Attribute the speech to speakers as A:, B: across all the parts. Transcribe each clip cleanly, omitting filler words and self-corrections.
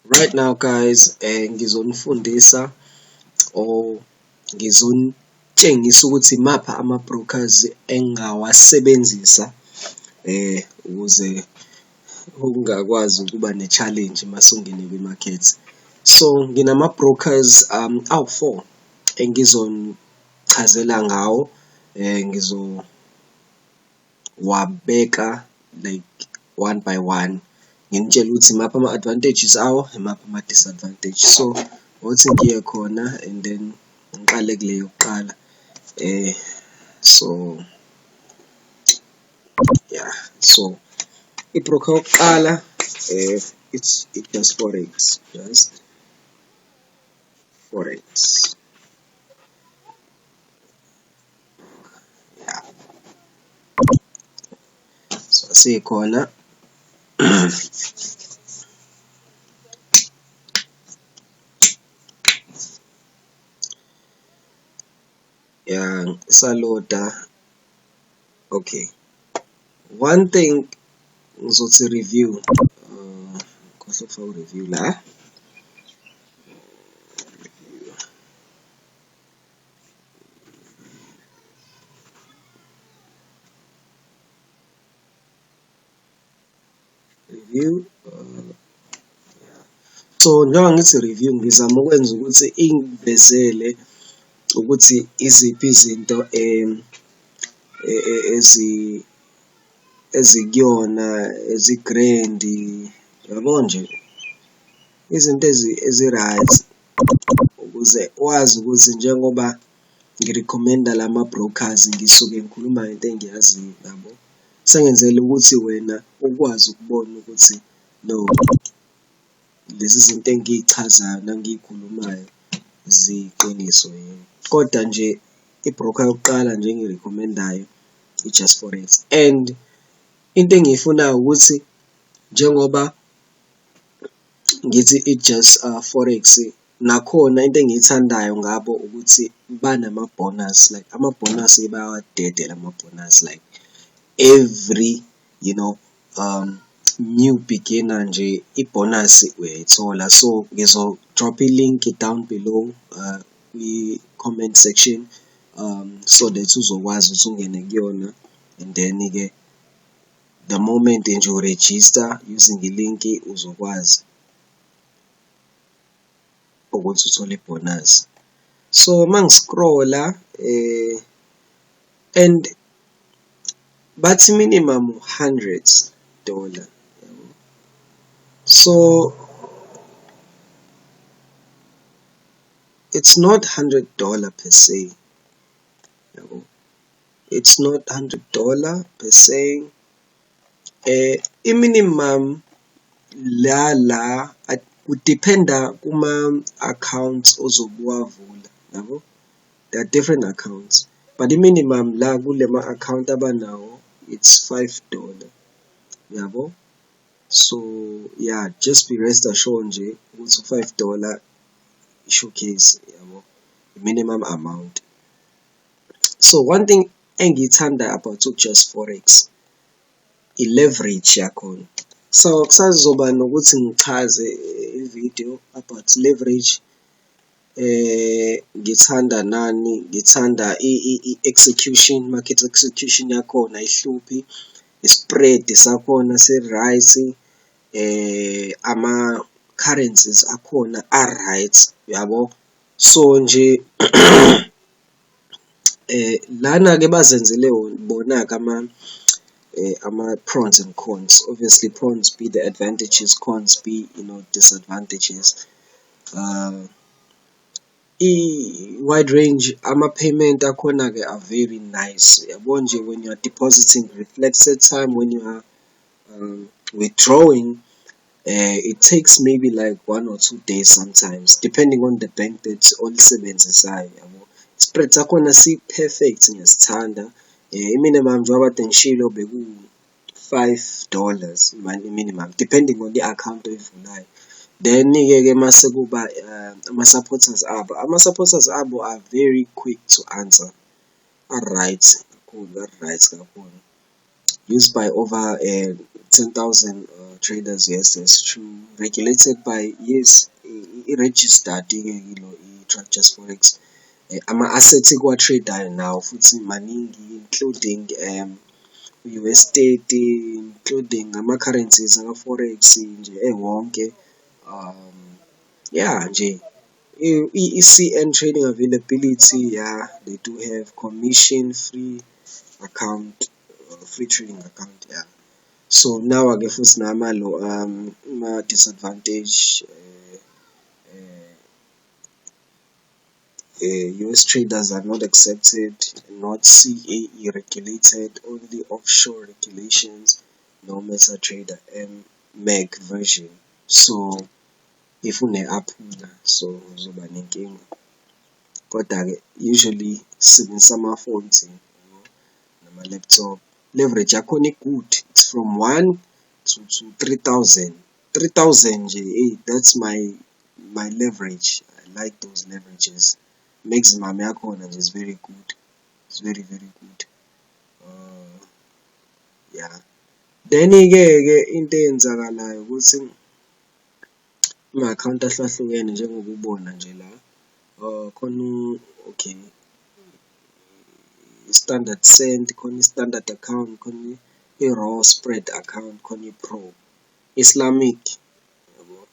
A: Right now guys, ngizonifundisa or ngizonitshengisa ukuthi imaphi ama-brokers engingawasebenzisa ukuze ungakwazi ukuba ne-challenge mase ungene kwimakethe. So, nginama-brokers awu-four engizonichazela ngawo, ngizowabeka like one by one, nginitshele ukuthi imaphi ama-advantages awo, imaphi ama-disadvantage. So, othi ngiye khona and then ngiqale kule yokuqala so ya, so i-broker yokuqala it's i-Just Forex, Just Forex, ya. So, sikhona ya, isaloda. Okay, one thing ngizothi review, ngikhohlwe ukufaka u-review la. Review, yeah. So njengoba ngithi review, ngizama ukwenza ukuthi ingivezele ukuthi iziphi izinto ezikuyona ezi-grand, yabo nje izinto ezi-right ukuze wazi ukuthi njengoba ngi-recommend-a lama-brokers ngisuke ngikhuluma ngento engiyaziyo yabo. Sengenzela ukuthi wena ukwazi ukubona ukuthi no, lezi zinto engiy'chazayo nangiy'khulumayo ziyiqiniso yini. Kodwa nje i-broker yokuqala nje engiyi-recommend-ayo i-Just Forex, and into engiyifunayo ukuthi njengoba ngithi i-Just Forex, nakhona into engiyithandayo ngabo ukuthi banama-bonus, like ama-bonus-ke bayawadedela ama-bonus like every new beginner nje ibhonasi uyayithola. So, ngizo-drop-a i-link down below kwi-comment section, so that uzokwazi ukuthi ungene kuyona and then-ke the moment nje urejista using ilinki uzokwazi ukuthi uthole ibhonasi. So, uma ngi-scroll-a and bathi minimum $100, yabo. So it's not $100 per se, yabo, it's not $100 per se. I-minimum la kudiphenda kuma-accounts ozobe uwavula yabo, there are different accounts but i-minimum la kule ma-account abanawo it's $5, yabo. So yeah, just be rest assured nje ukuthi u-$5 i-showcase, yabo, i-minimum amount. So one thing engiyithanda about u-Just Forex, i-leverage yakhona. So kusazoba nokuthi ngichaze i-video about leverage. Ngithanda nani, ngithanda i-execution, market execution yakhona ayihluphi, i-spread sakhona si-right, ama-currencies akhona a-right, uyabo. So nje lana-ke bazenzele bona-ke ama-pros and cons, obviously pros be the advantages, cons be disadvantages. I-wide range, ama-payment akhona-ke are very nice, yabo nje when you are depositing reflected time, when you are withdrawing, it takes maybe like 1 or 2 days sometimes depending on the bank that olisebenzisayo, yabo. Spread sakhona si-perfect, ngiyasithanda. I-minimum njengoba kade ngishilo beku-$5 i-minimum depending on i-akhawunti oyivulayo. Then-ke ke mase kuba ama-supporters abo, ama-supporters abo are very quick to answer, a-right kakhulu, a-right kakhulu. Used by over 10,000 traders, yes, that's true. Regulated by, yes, i-registered-ke ilo i-Just Forex. Ama-assets ekuwa-trade-ayo nawo futhi maningi including u-US 30, including ama-currencies aka-forex nje ewonke. Ya nje, i-ECN trading availability, ya they do have commission free account, free trading account, ya. So, nawa-ke futhi namalo ama-disadvantage US traders are not accepted, not C_A_E regulated, only offshore regulations, no MetaTrader Mac version. So, if une-aphula so uzoba nenkinga, koda-ke usually sisebenzisa amafoni thina yabo nama-laptop. Leverage yakhona i-good, it's from 1 to 3,000, 3,000 nje eyi that's my leverage, I like those leverages. Maximum yakhona nje is very good, it's very very good, ya. Then-ke ke into eyenzakalayo ukuthi ama-akhawunti ahlukahlukene njengoba ubona nje la, khona okay, i-standard cent, khona i-standard account, khona i-raw spread account, khona i-pro, Islamic yabo,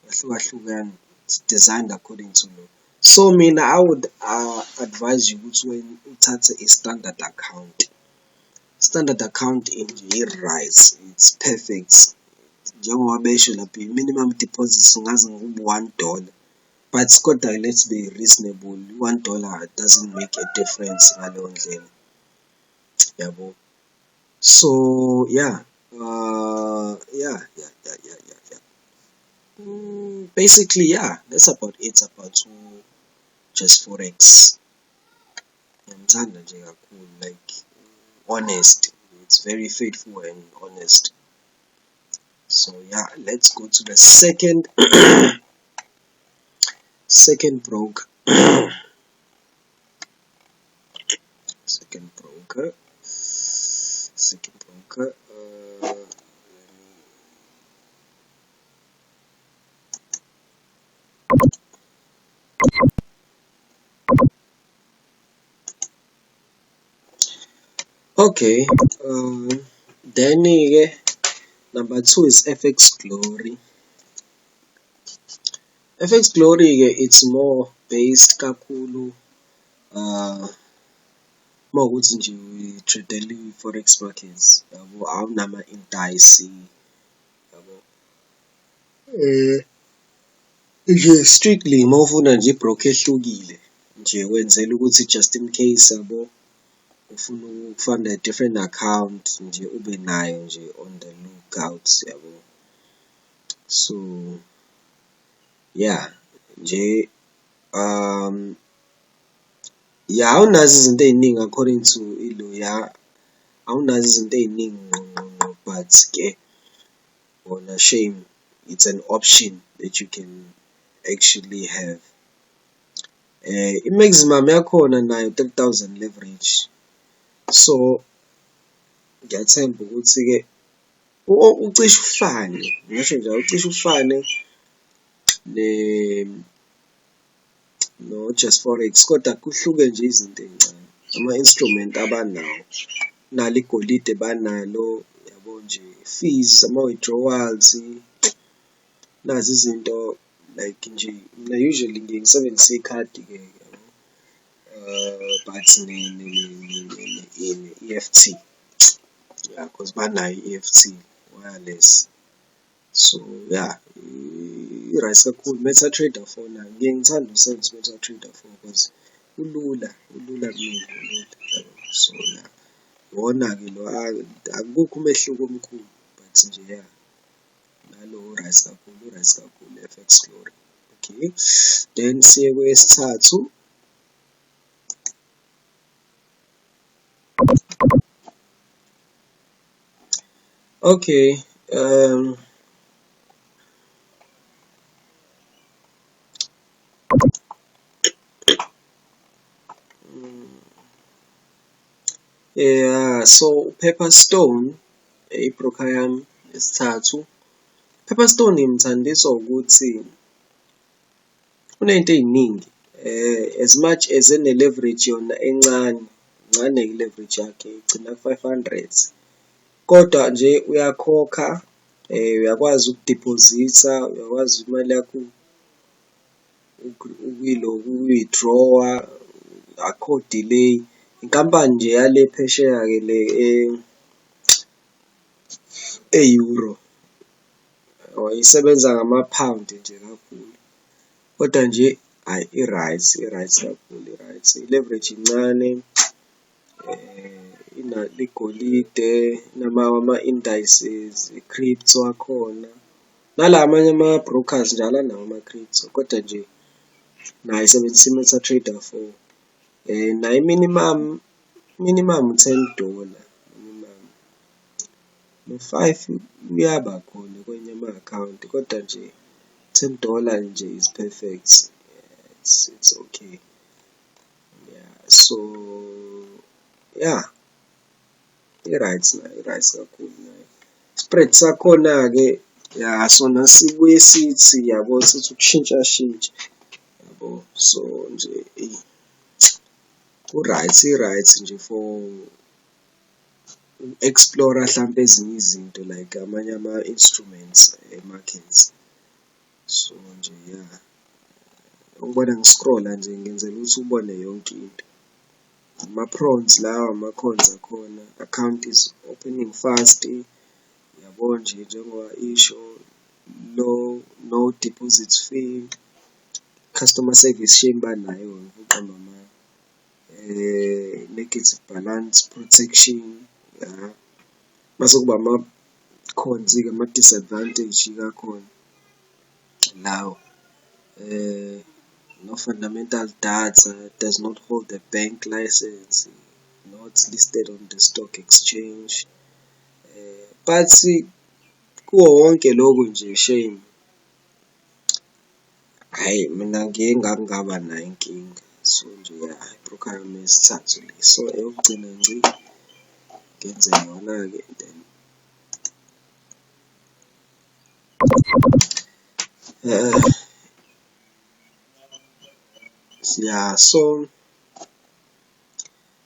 A: yahlukahlukene, it's designed according to lo. So, mina I would advise you ukuthi wena uthathe i-standard account. Standard account i-right, it's perfect njengoba besho lapha i-minimum deposit ngaze kube u-one dollar, but koda let's be reasonable, u-one dollar doesn't make a difference ngaleyo ndlela, yabo. So yeah, yeah, basically yeah, that's about it about u-Just Forex. Ngiyamthanda nje kakhulu, like honest, it's very faithful and honest. So yeah, let's go to the second broker, second broker, second broker. Okay, then-ke number two is FX Glory. FX Glory-ke it's more based kakhulu mawukuthi nje uyi-trade-ela i-forex markets yabo, awunama-indices yabo. Nje strictly mawufuna nje i-broker ehlukile nje wenzela ukuthi just in case yabo, ufuna ukufanda a different account nje ube nayo nje on the lookout yabo. So yeah, nje ya awunazo izinto ey'ningi according to ilo ya, awunazo izinto ey'ningi ngqo ngqo ngqo but-ke wona shame it's an option that you can actually have. I-maximum yakhona nayo 3,000 leverage, so ngiyathemba ukuthi-ke ucishe ufane, ngingasho njalo ucishe ufane no-Just Forex koda kuhluke nje izinto ey'ncane, ama-instrument abanawo, nalo igolide banalo yabo nje, fees, ama-withdrawals, nazi izinto like nje mina usually ngiye ngisebenzise ikhadi-ke yabo, but ne-EFT, ya cause banayo i-EFT wireless. So yeah, i-right kakhulu MetaTrader 4 nayo ngiye ngithande ukusebenzisa u-MetaTrader 4 cause ulula, ulula kumina, ulula yabo. So yeah, iwona-ke lo akukho umehluko omkhulu but nje ya, nalo u-right kakhulu, u-right kakhulu u-F_X Glory. Okay, then siye kweyesithathu. Okay, yeah, so Pepperstone, I-broker yami yesithathu. Pepperstone ngimthandiswa ukuthi uney'nto ey'ningi as much as ene-leverage yona encane, incane-ke i-leverage yakhe igcina ku-five hundred, kodwa nje uyakhokha uyakwazi ukudiphozitha, uyakwazi imali yakho ukuyilo, ukuyi-withdraw-a, akukho delay. Inkampani nje yale phesheya-ke le e-Euro or isebenza ngamaphawundi nje kakhulu, koda nje hhayi i-right, i-right kakhulu, i-right. I-leverage incane, inalo igolide, inama-indices, i-crypto akhona. Nala amanye ama-brokers njalo anawo ama-crypto, koda nje nayo isebenzisa i-MetaTrader four. Nayo i-minimum, minimum u-ten dollar, minimum. No-five uyaba khona kwenye ama-akhawunti koda nje ten dollar nje is perfect, it's okay, yeah. So, ya, i-right nayo, i-right kakhulu nayo. Spread sakhona-ke, ya sona sibuye sithi yabo, sithi ukushintshashintsha yabo, so nje eyi ku-right, i-right nje for uku-explore-ra hlampe ezinye izinto like amanye ama-instruments e-market. So nje ya, ungibona ngi-scroll-a nje ngenzela ukuthi ubone yonke into. Ama-prawns lawa, ama-cons akhona, account is opening fast, yabo nje njengoba isho, low, no deposit fee, customer service shame banayo angifuni ukuqamba amanga. Negative balance protection, ya. Mase kuba ama-cons-ke ama-disadvantage-ke akhona lawo, no fundamental data, does not hold a bank license, not listed on the stock exchange. But kuwo wonke loku nje shame, hhayi mina ngike ngaba nayo inkinga. So nje ya, i-broker yami yesithathu le, so eyokugcina ngci ngenze yona-ke then ya. So,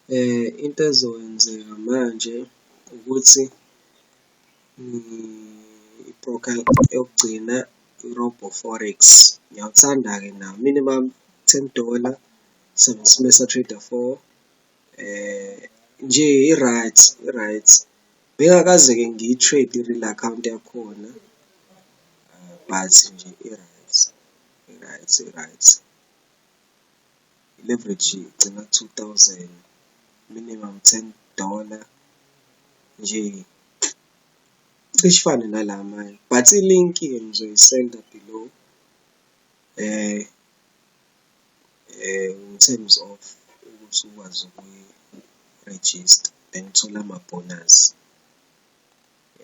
A: into ezokwenzeka manje ukuthi i-broker yokugcina i-Robo Forex, ngiyawuthanda-ke nawo, minimum ten dollar, sebenzisa i-MetaTrader four, nje i-right, i-right. Bengingakaze-ke ngiyi-trade i-real account yakhona but nje i-right, i-right, i-right. I-leverage igcina ku-two thousand, minimum ten dollar, nje cishe ifane nala amanye but ilinki-ke ngizoyisenda below in terms of ukuthi ukwazi ukuyirejista then uthole amabhonasi,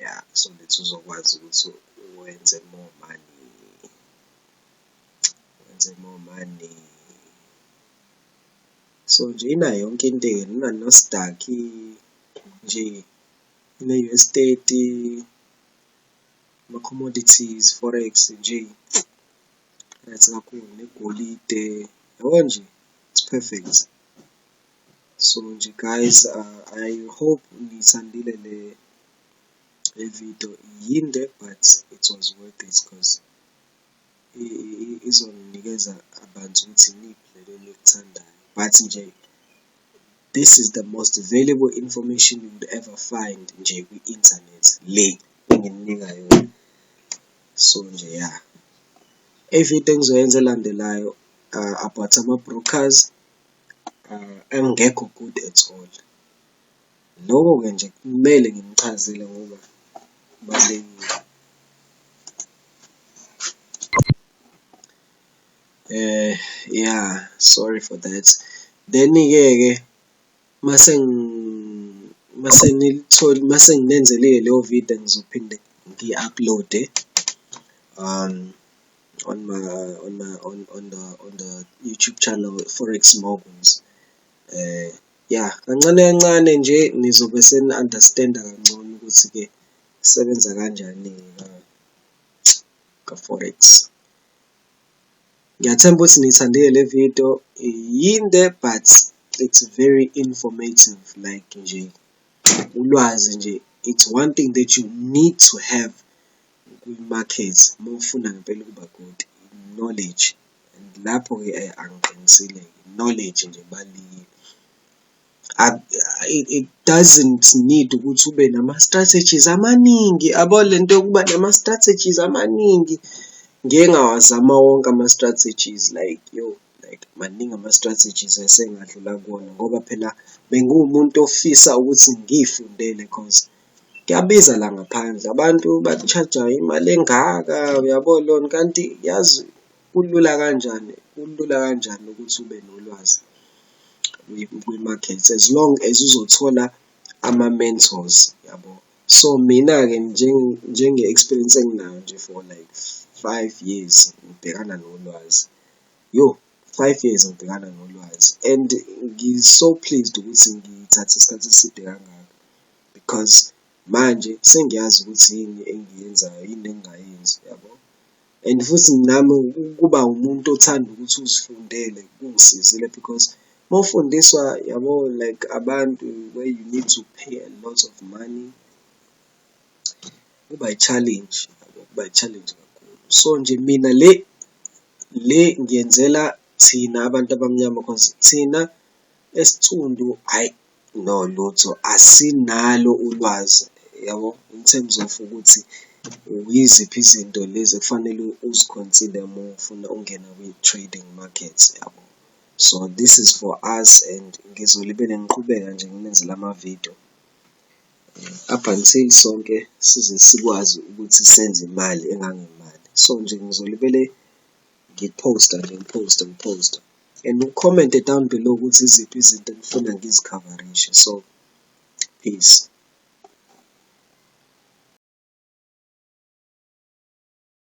A: ya, so that uzokwazi ukuthi wenze more money, wenze more money. So nje inayo yonke into-ke, ina-Nasdaq nje, ine-US thirty, ama-commodities, forex nje right kakhulu, negolide, yabo nje it's perfect. So nje guys, I hope niyithandile le video, yinde but it was worth it cause izoninikeza kabanzi ukuthi iniphi leli enikuthandayo, but nje this is the most valuable information you would ever find nje kwi-inthanethi le engininika yona. So nje ya, ividiyo engizoyenza elandelayo about ama-brokers angekho good at all. Loko-ke nje kumele nginichazele ngoba kubalulekile. Yeah, sorry for that. Then-ke ke mase mase mase nginenzelile leyo video ngizophinde ngiyi-upload-e on my on my on on the on the YouTube channel Forex Moguls. Ya, kancane kancane nje nizobe seni-understand-a kangcono ukuthi-ke. Isebenza kanjani-ke ka-forex. Ngiyathemba ukuthi niyithandile le video, yinde but it's very informative like nje ulwazi nje, it's one thing that you need to have kwi-market uma ufuna ngempela ukuba good, knowledge. And lapho-ke angiqinisile-ke, knowledge nje ibalulekile. It doesn't need ukuthi ube nama-strategies amaningi, yabo lento yokuba nama-strategies amaningi, ngike ngawazama wonke ama-strategies like yoh, like maningi ama-strategies esengadlula kuwona ngoba phela bengiwumuntu ofisa ukuthi ngiy'fundele cause kuyabiza la ngaphandle, abantu baku-charge-a imali engaka, uyabo lona. Kanti yazi kulula kanjani, kulula kanjani ukuthi ube nolwazi kwi-market as long as uzothola ama-mentors yabo. So, mina-ke njenge-experience enginayo nje for like 5 years ngibhekana nolwazi, yoh, 5 years ngibhekana nolwazi and ngi-so pleased ukuthi ngithathe isikhathi eside kangaka because manje sengiyazi ukuthi yini engiyenzayo, yini engingayenzi yabo. And futhi nami ukuba umuntu othanda ukuthi uzifundele kungisizile because uma ufundiswa yabo like abantu where you need to pay a lot of money, kuba i-challenge yabo, kuba i-challenge kakhulu. So nje mina le ngiyenzela thina abantu abamnyama cause thina esinsundu hhayi, no lutho, asinalo ulwazi yabo, in terms of ukuthi yiziphi izinto lezi ekufanele uzi-consider uma ufuna ukungena kwi-trading market yabo. So, this is for us and ngizolibele ngiqhubeka nje nginenzele amavidiyo up until sonke size sikwazi ukuthi senze imali engangemali. So nje ngizolibele ngiphosta nje, ngiphosta, ngiphosta and u-comment-e down below ukuthi iziphi izinto enifuna ngizikhavarishe. So, peace.